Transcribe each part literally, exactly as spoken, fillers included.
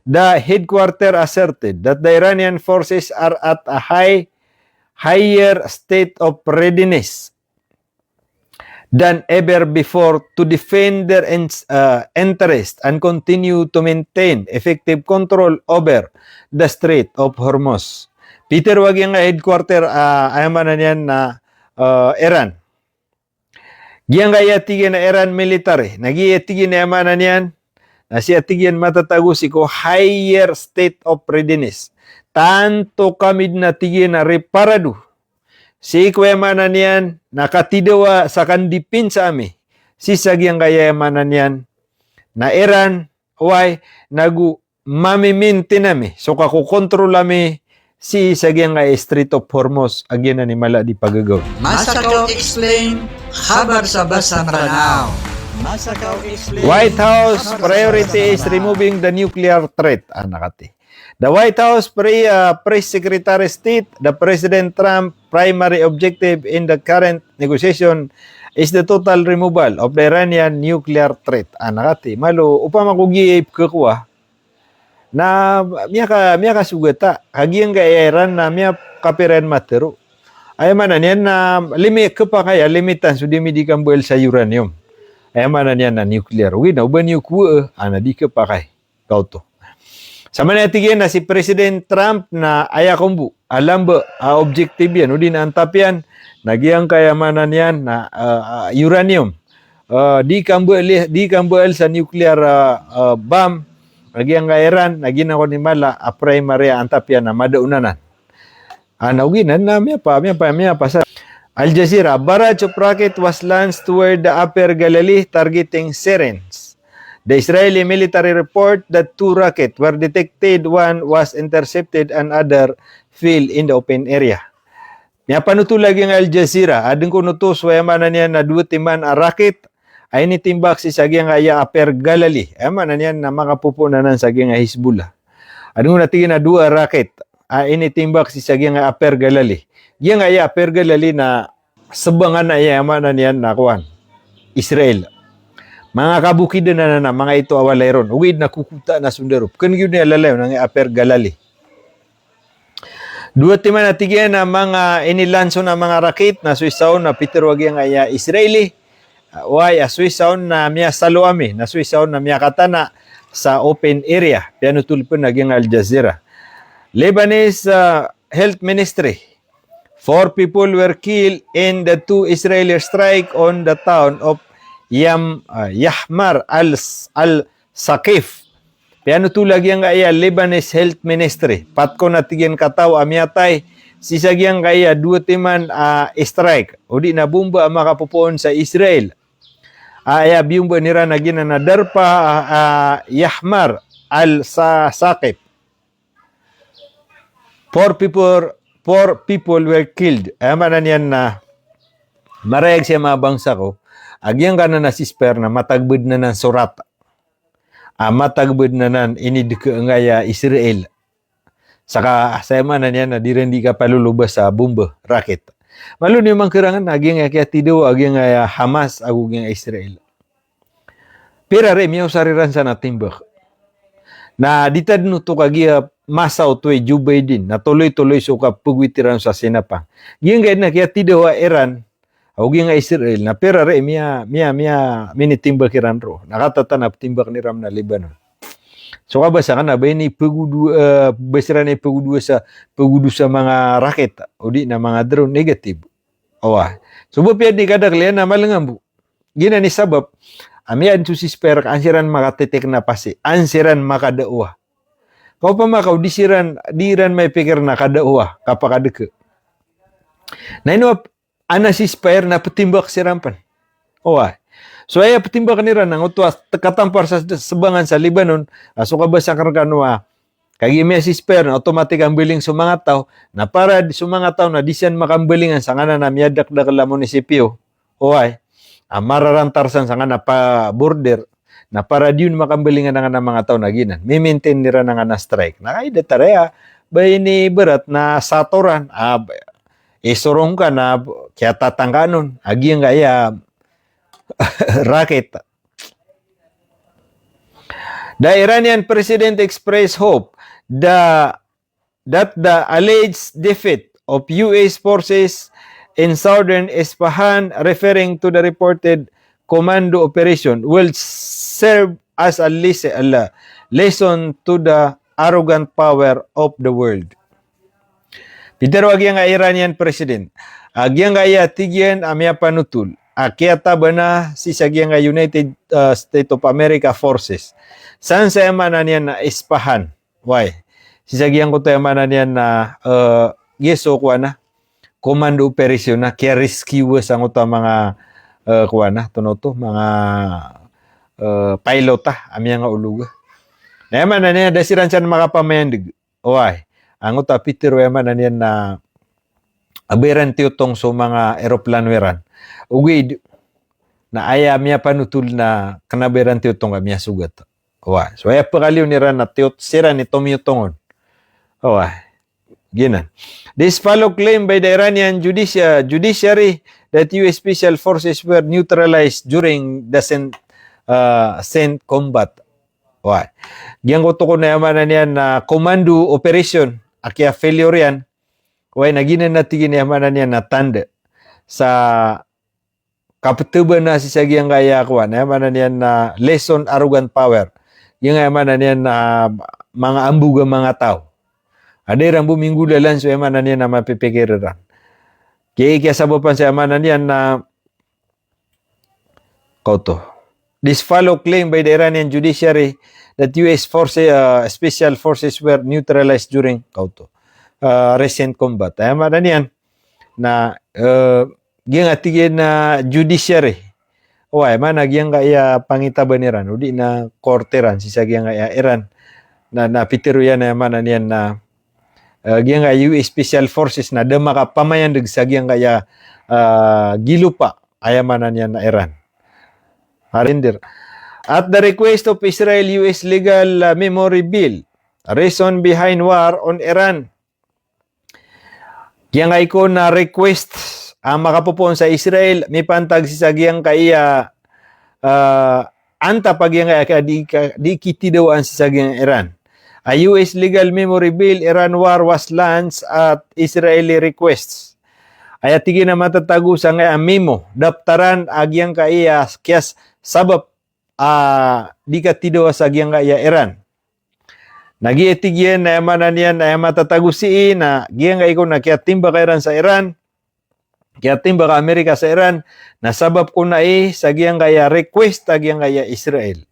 The headquarter asserted that the Iranian forces are at a high, higher state of readiness than ever before to defend their in-, uh, interest and continue to maintain effective control over the Strait of Hormuz. Pitharo o giyangkaya headquarter, uh, aya maana niyan na, uh, Iran. Giyangkaya tig iyan a Iran military, na giya tig iyan a aya maana niyan, na sii a tig iyan matatago sii ko higher state of readiness. Tanto kami dn a tig iyan a riparado sii ko aya maana niyan na katidawa sa kandipinsa ami sii sa giyangkaya aya maana niyan na Iran, oway, nago mamimintin ami so kakokontrol ami sii sa giyangkaya Strait of Hormuz a giyanan i mala di pagagaw. Masakaw Explain, khabar sa Basang Ranao. Masakaw Explain. White House priority is removing the nuclear threat, a na kati. The White House pre-, uh, Press Secretary state the President Trump primary objective in the current negotiation is the total removal of the Iranian nuclear threat, a na kati. Malo, opama ko giya i pkhakowa, na miyaka-, miyakasogata, ka giyangkaya Iran na miyakapira iyan matharo. Aya maana niyan na limi-, khapakay a limitan so di ami di kambaal sa uranium. Aya maana niyan na nuclear. Ogaid na o ba niyo kowaa, a na di khapakay. Kaoto. Sa maana tig iyan na si President Trump na aya kombo a lamba a objective iyan, odi na antap iyan, na giyangkaya maana niyan na, ah, ah, uranium. Ah, di kambaal, di kambaal sa nuclear, ah, ah, bomb, na giyangkaya Iran, na giyanan i mala a primary a antap iyan na madaon anan. Ana ogaid na, na miyapa-, miyapa-, miyapasad. Al Jazeera, barrage of rocket was launched toward the Upper Galilee targeting Syrians. The Israeli military report that two rockets were detected, one was intercepted and other fell in the open area. Miyapanotol a giyangkai Al Jazeera, adn kon oto so aya maana niyan na dowa timan a rocket a initimbak sii sa giyangkaya Upper Galilee. Aya maana niyan na makapopoon anan sa giyangkai Hezbollah. Adn kon a tig iyan a dowa a rocket a initimbak sii sa giyangkai Upper Galilee. Giyangkaya Upper Galilee na sabangan aya, aya maana niyan na kowan, Israel. Manga kabokidan anan a manga ito a walay ron. Ogaid na kokotaan a so ndaro. Pkhan giyo niyan lalayon angkai Upper Galilee. Dowa timan a tig iyan a manga inilanso na manga rocket na so isa on na pitharo a giyangkaya Israeli. Oway, a so isa on na miyasalo ami, na so isa on na miyakatana sa open area. Piyanotol pn a giyangkai Al Jazeera. Lebanese, ah, Health Ministry. Four people were killed in the two Israeli strike on the town of Yam-, ah, Yahmar al-, al-Saqif. Piyanotol a giyangkaya Lebanese Health Ministry. Pat kon a tig iyan kataw a miyatay sii sa giyangkaya dowa timan a strike, odi na bomba a makapopoon sa Israel. A, aya biyomba iran a giyanan a darpa, a, a, Yahmar al-Sa-, Saqif. Four people, four people were killed. Aya maana niyan na marayag saya manga bangsa ko, a giyangkanan a ceasefire na matagb dn anan so rata. A matagb dn anan inidk angkaya Israel. Saka, saya maana niyan na di ran di kapalolobas sa bomba, rocket. Malo niyo mangkharangan, a giyangkaya kiyatidawa, a giyangkaya Hamas, ago giyangkaya Israel. Pira ri miyaosar iran sa na timbak. Na di ta dn oto kagiya masa oto i Joe Biden, na toloy-toloy so kapagowit iran sa sinapang. Giyangkaya na kiyatidawa Iran, ago giyangkaya Israel, na pira ri miya-, miya-, miya-, minitimbak iran roo. Na katatan a ptimbak iran na Lebanon. So kabasa ka na ba ini pagodo, eh, ba siran i pagodo sa, pagodo sa manga rocket, odi na manga drone, negative. Oway. So ba piyad ni kadakl iyan na malengambo. Giyanan i sabap a miyaan so ceasefire ka an siran makatitik na pasi, an siran makadawa. Ka opama ka o di siran, di iran maipikir na kadawa, kapakadk. Na ino a, ana ceasefire na ptimbak siran pn. Oway. So aya ptimbak iran na ngoto a t-, katampar sa s-, sabangan sa Lebanon, a so kabasa rkano a kagiya miya ceasefire na automatic a mbaling so manga taw, na para di so manga taw na di siran makambalingan sangkanan a miyadakdakl a munisipyo. Oway. A mararantar san sangkanan a pa-border, na para di on makambalingan angkanan a manga taw na giyanan. Mimintin iran angkanan a strike. Na kagiya datar aya, ba ini ibarat na satoran, a, ba, isorong ka na, kiyatatangkaan on. A giyangkaya rocket. The Iranian president expressed hope the, that the alleged defeat of U S forces in southern Isfahan, referring to the reported commando operation, will serve as a les-, a le-, lesson to the arrogant power of the world. Pitharo a giyangkai a Iranian president a giyangkai a tig iyan a miyapanotol a kiyatabana sii sa giyangkai a United, uh, States of America forces. San sa aya maana niyan na Isfahan. Wai. Sii sa giyangkoto aya maana niyan na, uh, giya so kowan a commando operation na kiya-rescue sangkoto a manga, uh, kowan a, antonaa oto, manga, uh, pilot a, a miyangaolog. Na aya maana niyan da siran san makapamayandeg. Oway. Angkoto a pitharo aya maana niyan na a ba iran tiyotong so manga eroplano iran. Ogaid na aya miyapanotol na kena a ba iran tiyotong ka miyasogat. Oway. So aya pekaliyo iran na tiyot-, siran i tomiyotong on. Oway. Giyanan. This follow claim by the Iranian judicia-, judiciary that U S special forces were neutralized during the sen-, uh, sen combat. Oway. Giyangkoto kon aya maana niyan na commando operation a kiya-failure iyan. Oway, na giyanan a tig iyan aya maana niyan na tanda sa kapetebana sii sa giyangkai a kowan, aya maana niyan na lesson arrogant power. Giyangkai aya maana niyan na manga ambog a manga taw a da iran bo minggolalan so aya maana niyan na mapipikir iran. Kiya, kiyasabapan sa aya maana niyan na Kaoto. This follow claim by the Iranian judiciary that U S forces, uh, special forces were neutralized during, kaoto, uh, recent combat. Aya maana niyan na, uh, giyangkai a tig iyan a judiciary. Oway, maana giyangkai a pangitaban iran, odi na court iran, sii sa giyangkai a Iran. Na, na pitharo iyan aya maana niyan na, uh, giyangkai a U S special forces na da makapamayandeg sa giyangkai a, uh, gilopa aya maana niyan na Iran. Arindir. At the request of Israel, U S legal, uh, memory bill, reason behind war on Iran. Giyangkai kon a request a makapopoon sa Israel, mipantag sii sa giyangkai a, uh, antap a giyangkai a di ka-, di kitidawaan sii sa giyangkai a Iran. A U S legal memory bill, Iran war was launched at Israeli requests. Aya tig iyan a matatago sangkai a memo, daptaran a giyangkai a kiyasabap a di katidawa sa giyangkai a Iran. Na giya tig iyan na aya maana niyan na aya matatago sii na giyangkai kon a kiyatimbak a Iran sa Iran, kiyatimbak a Amerika sa Iran, na sabap kon ai sa giyangkai a request a giyangkai a Israel.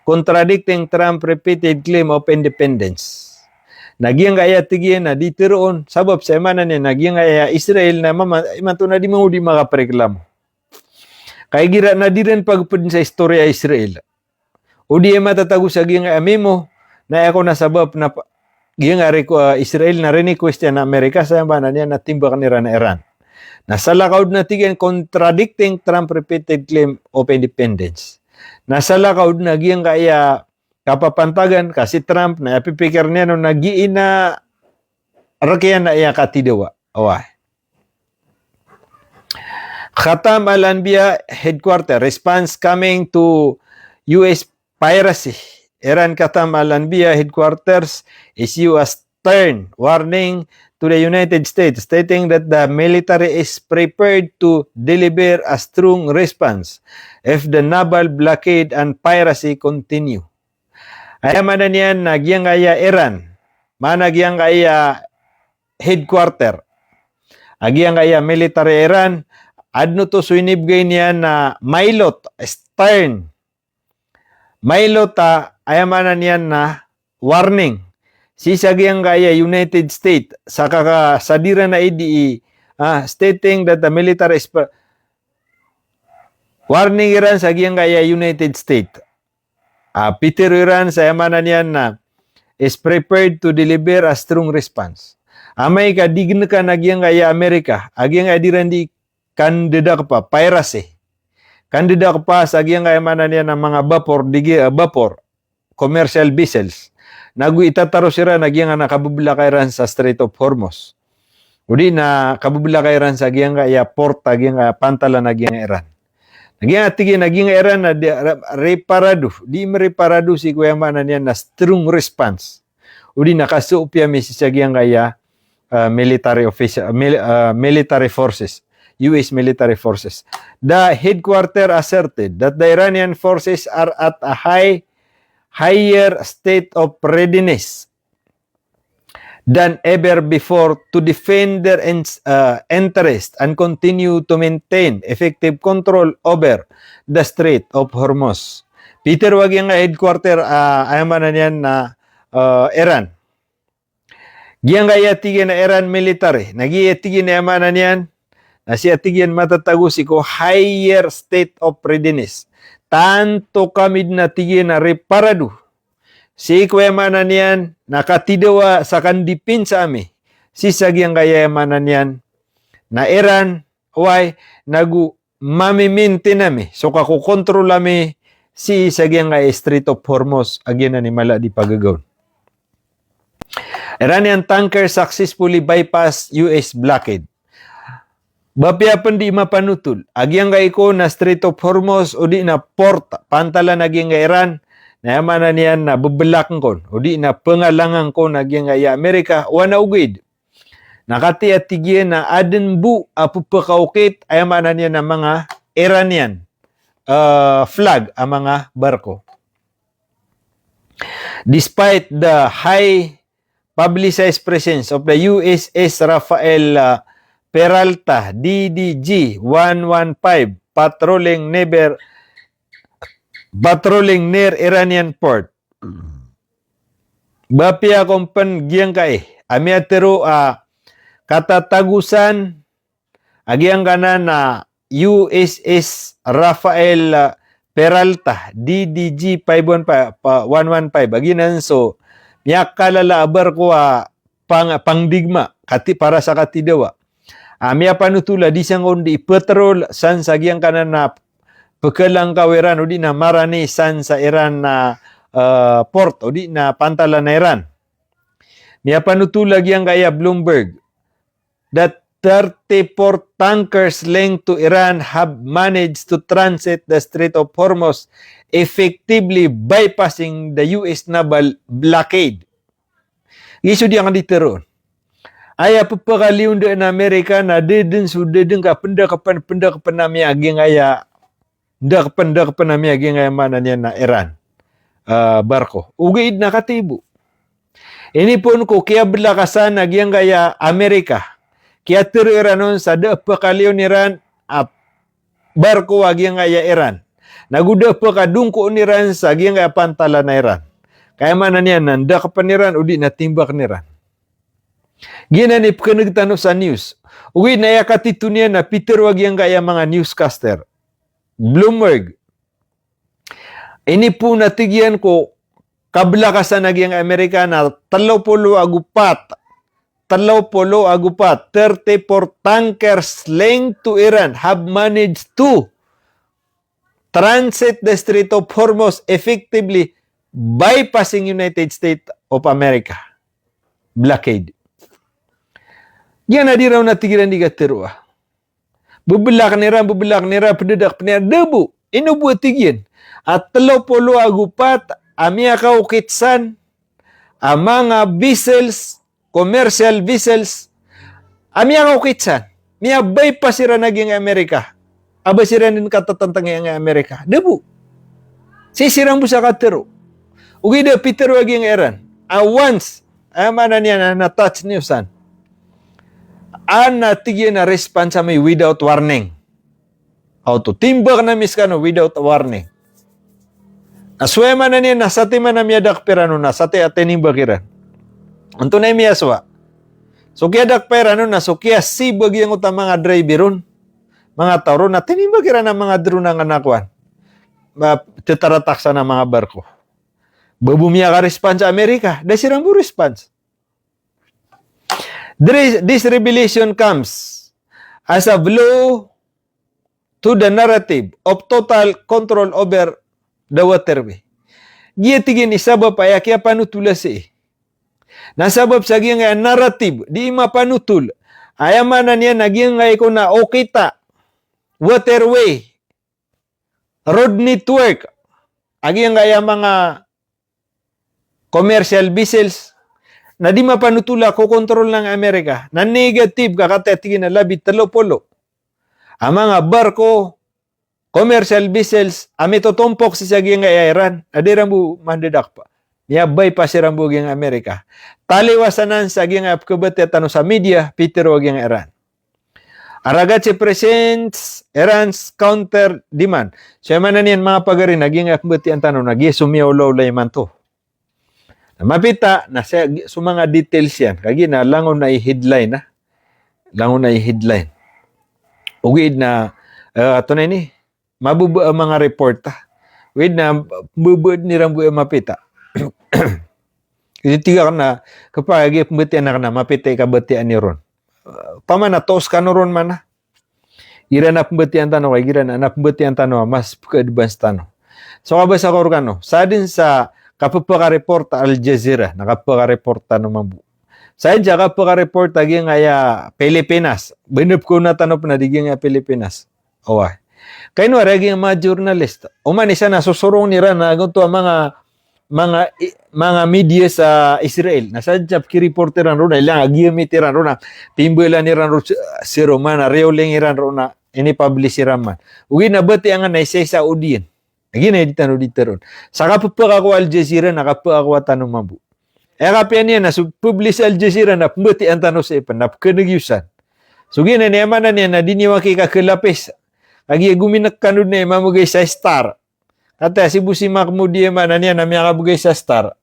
Contradicting Trump repeated claim of independence. Na giyangkai a tig iyan na di teroon, sabap sa aya maana niyan na giyangkai a Israel na mama-, imanto na di mangodi makapareklamo. Ka igira na di ran pagpeden sa istoriya a Israel. Odi aya matatago sa giyangkai a memo, na aya kon a sabap na pa-, giyangkai a requ-, ah, Israel na rinequest iyan a Amerika sa aya maana niyan na timbaken iran a Iran. Na salakaw den a tig iyan contradicting Trump repeated claim of independence. Na salakaw den a giyangkai a kapapantagan ka si Trump na aya pipikir iyan on na giya na rekiyan a aya katidawa. Oway. Khatam Al-Anbiya headquarter, response coming to U S piracy. Iran Khatam Al-Anbiya headquarters issue a stern warning to the United States, stating that the military is prepared to deliver a strong response if the naval blockade and piracy continue. Aya maana niyan na giyangkai a Iran, maana giyangkai a headquarter a giyangkai a military Iran, aden oto so inibegay niyan na mailot, stern, mailot a, aya maana niyan na warning sii sa giyangkai a United States, sa kaka-, sa di ran a idi i, ah, stating that the military is pre-, warning iran sa giyangkai a United States. Ah, pitharo iran sa aya maana niyan na is prepared to deliver a strong response. Amay ka di genekan a giyangkai a Amerika a giyangkai a di ran di kandedakpa, piracy. Kandedakpa sa giyangkai a maana niyan na manga bapor, di gi-, ah, bapor, commercial vessels. Nago itataros iran a giyangkai a kabebelaka iran sa Strait of Hormuz. Odi na kabebelaka iran sa giyangkai a port a giyangkai a pantalan a giyangkai a Iran. Giya tig iyan a giyangkaya Iran na di, re-, reparado, di mereparado sii ko aya maana niyan na strong response odi na kasopiya mi sii sa giyangkaya, ah, military official, mil-, ah, military forces, U S military forces. The headquarter asserted that the Iranian forces are at a high, higher state of readiness than ever before to defend their in-, uh, interest and continue to maintain effective control over the Strait of Hormuz. Pitharo a giyangkaya headquarter, uh, aya maana niyan na, uh, Iran. Giyangkaya tig iyan a Iran military. Na giya tig iyan a aya maana niyan na sii a tig iyan matatago sii ko higher state of readiness. Tanto kami dn a tig iyan a reparado sii ko aya maana niyan na katidawa sa kandipinsa ami sii sa giyangkaya aya maana niyan na Iran, oway, nago mamimaintain ami so kakokontrol ami sii sa giyangkaya Strait of Hormuz a giyanan i mala di pagagaw. Iranian tanker successfully bypass U S blockade. Ba apiya pn di mapanotol a giyangkai ko na Strait of Hormuz odi na port, pantalan a giyangkai Iran, na aya maana niyan na bebelakn kon odi na pengalangan kon a giyangkai a Amerika, oway na ogaid na katii a tig iyan na adn bo a pepekaokit, aya maana niyan na manga Iranian, eh, flag a manga barko. Despite the high publicized presence of the U S S Rafael, uh, Peralta, D D G one one five, patrolling never, patrolling near Iranian port. Ba apiya kon pn giyangkai a miyatharo a katatagosan a giyangkanan a U S S Rafael, ah, Peralta, D D G five one five, pa, one one five. A giyanan so miyakalala a barko a pang-, pangdigma, kati-, para sa katidawa. A miyapanotol a di sangkon di patrol san sa giyangkanan a pekelangkaw iran, odi na marani san sa Iran na, eh, port, odi na pantalan a Iran. Miyapanotol a giyangkaya Bloomberg that thirty-four tankers linked to Iran have managed to transit the Strait of Hormuz, effectively bypassing the U S naval blockade. Giya so di angka di tharoon. Aya pepakaliyo ndo na Amerika na da dn so da dn ka pendakpen, pendakpen a miyagingaya, ndakpen, ndakpen a miyagingaya maana niyan na Iran, eh, barko. Ogaid na katii bo. Inipon ko kiyabelakasan a giyangkaya Amerika, kiyatharo iran on sa da a pekaliyon iran a barko a giyangkaya Iran. Nago da a pekadongkoon iran sa giyangkaya pantalan a Iran. Ka aya maana niyan na ndakpen iran odi na timbakn iran. Giyanan i pekeneg tano sa news. Ogaid na aya katitho niyan na pitharo a giyangkaya manga newscaster, Bloomberg. Inipon a tig iyan ko kabelakasan a giyangkaya Amerika na telo polo ago pat, telo polo ago pat, thirty-four tankers linked to Iran have managed to transit the Strait of Hormuz, effectively bypassing United States of America blockade. Giyanan a di ron a tig iran di katharo a bebelakn iran, bebelakn iran, pededakpen iran, da bo. Ino bo a tig iyan a telo polo ago pat a miyakaokit san a manga vessels, commercial vessels, a miyakaokit san, miyabypass iran a giyangkai Amerika a ba siran dn katatantang a giyangkai Amerika. Da bo. Sii siran bo sa katharo. Ogaid a pitharo a giyangkai Iran a once, aya maana niyan na, na touch niyo san, a na tig iyan a response ami without warning. Oto, timbakn ami skano without warning. Na so aya maana niyan na satiman a miyadakp iran on na satiman a tinimbak iran. Antonaa i miyasowa? So kiyadakp iran on na so kiyasibag iyan oto a manga driver on, manga taw ron, na tinimbak iran a manga drone a ngana kowan, ba, tetarataksan a manga barko. Ba bo miyaka-response a Amerika, da siran bo response. This, this revelation comes as a blow to the narrative of total control over the waterway. Giya tig iyan i sabap aya kiyapanotola sii na sabap sa giyangkaya narrative, di mapanotol. Aya maana niyan na giyangkaya ko na okit a waterway. road network a giyangkaya manga commercial vessels na di mapanotol a kokontrol ng Amerika. Na negative ka kataya tig iyan a labi telo polo a manga barko, commercial vessels a mitotompok sii sa giyangkaya Iran a di iran bo mandadakp. Miya-bypass iran bo giyangkaya Amerika. Taliwas anan sa giyangkaya pkhabatiya tano sa media, pitharo a giyangkaya Iran a ragat si presents Iran's counter demand. So aya maana niyan manga pagari na giyangkaya pmbatiyaan tano na giya so miyaolaola imanto. Na mapita na saya gi-, so manga details iyan. Kagiya na langon a i headline, ah. Langon a i headline. Ogaid na, eh, antonaa ini, mababa a manga report, ah. Ogaid na, babaan iran bo aya mapita. Aya tig akn na, kapakay a giya pmbatiyaan akn na mapita i kabatiyaan iron. Eh, opama na toos kano ron man, ah. Igira na pmbatiyaan tano ka, igira na pmbatiyaan tano a mas pka-advance tano. So kabasa ko rkano, sadn sa kapphaka-report a Al Jazeera, na kapphaka-report tano mambo. Sadn sa kapphaka-report a giyangkaya Pilipinas. Ba pn pkaona tano pn a di giyangkaya Pilipinas. Oway. Ka ino ari a giyangkaya manga journalist. Oman i isa na sosorong iran na gonto a manga manga i-, manga media sa Israel. Na sadn sa pki-report iran ron na, ilay a giyamit iran ron na, pimbalan iran ron sa, sa ron man, na riyoling iran ron na, ini-publish iran man. Ogaid na batiya angkanan na isa-isa odi iyan. Lagid na di tano di teron. Sa kapphaka ko Al Jazeera, na kapphaka ko tano mambo. Aya kapiya niyan na so publish Al Jazeera na pmbatiyaan tano sa ipan, na pkhanegyosan. So giyanan i aya maana niyan na di niyo aki kakhalapis. Kagiya gominek kano dn a mamgay sa star. Kataya si Bosi Mahmoud, aya maana niyan na miyakabgay sa star.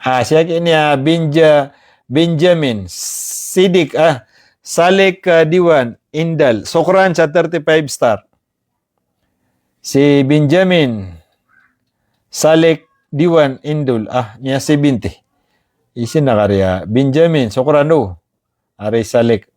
Ah, siya kini, ah, Benja-, Benjamin, Sidik, ah, Salik, ah, Diwan, Indal. Sokran sa thirty-five star. Si Benjamin, Salik, Diwan, Indul, ah, miya seventy. Isin na kariya, Benjamin, sokran do. Ari Salik,